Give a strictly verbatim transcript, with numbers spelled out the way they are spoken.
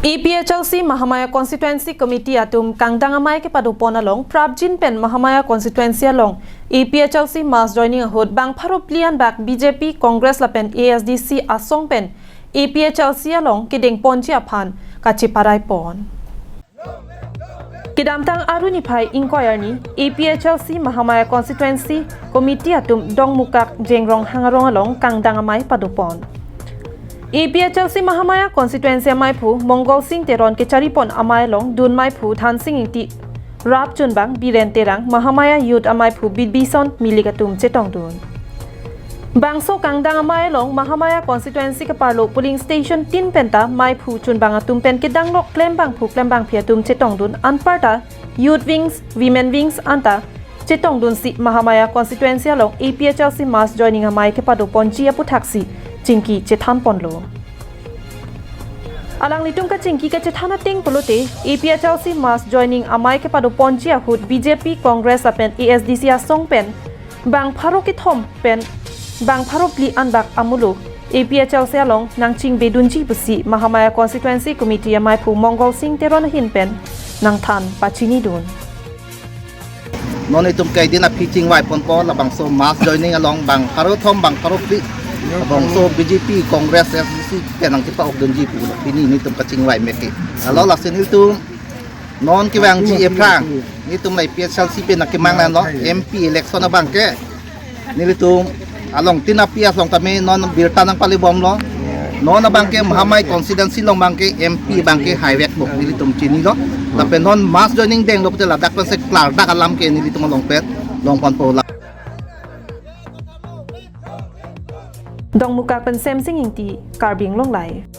A P H L C Mahamaya Constituency Committee atum kangdang amei kepadopon along prapjin pen Mahamaya Constituency along A P H L C mass joining ahut bang pharo phli anbak B J P, Congress lapen A S D C asong pen A P H L C along kedengponji aphan kacheparaipon. Kedamtang Aru niphai ingkoi arni A P H L C Mahamaya Constituency Committee atum Dongmukak Jengrong hangarong along kangdang amei padopon. A P H L C Mahamaya Constituency ameiphu Mongol Sing Teron kecharipon amei along dun meiphu Thansing Ingti, rap chunbang Biren Terang, Mahamaya Youth ameiphu Bibison Milik atum chetongdun. Bangso kangdang amei along Mahamaya Constituency keparlo polling station tin penta meiphu chunbang atum pen kedanglok klembangphu klembangphi atum chetongdun, anparta youth wings, women wings anta chetongdunsi Mahamaya Constituency along A P H L C mass joining amei kepadoponji aputhaksi chingki chethanponlo. Alanglitum kachingki kachethan ateng pulote, A P H L C mass joining amei kepadoponji ahut B J P, Congress lapen A S D C asong pen bang pharo kethom pen bang pharo phli anbak amulo A P H L C along nangchingvedunji pusi Mahamaya Constituency Committee ameiphu Mongol Sing Teron ahin pen nangthan pachinidun. Non itum kaidin aphi chingvaiponpo, labangso mass joining along bang pharo thom bang pharo phli, labangso B J P, Congress, A S D C ke nangchepa-okdunji pu pini nelitum kachingvai meke. Alo lasi nelitum non kevangji ephrang, nelitum la A P H L C pen nangkemang lo M P election abangke nelitum along tin api asong tame non birta nangpalebomlo. Non abangke Mahamaya constituency along abangke M P abangke haivekpo nelitum chinilo. Lapen non mass joining denglo pute ladak pensi klardak alam ke nelitum along pen longponpo la. Dongmukak pen Semsing Ingti, Karbi Anglong Live.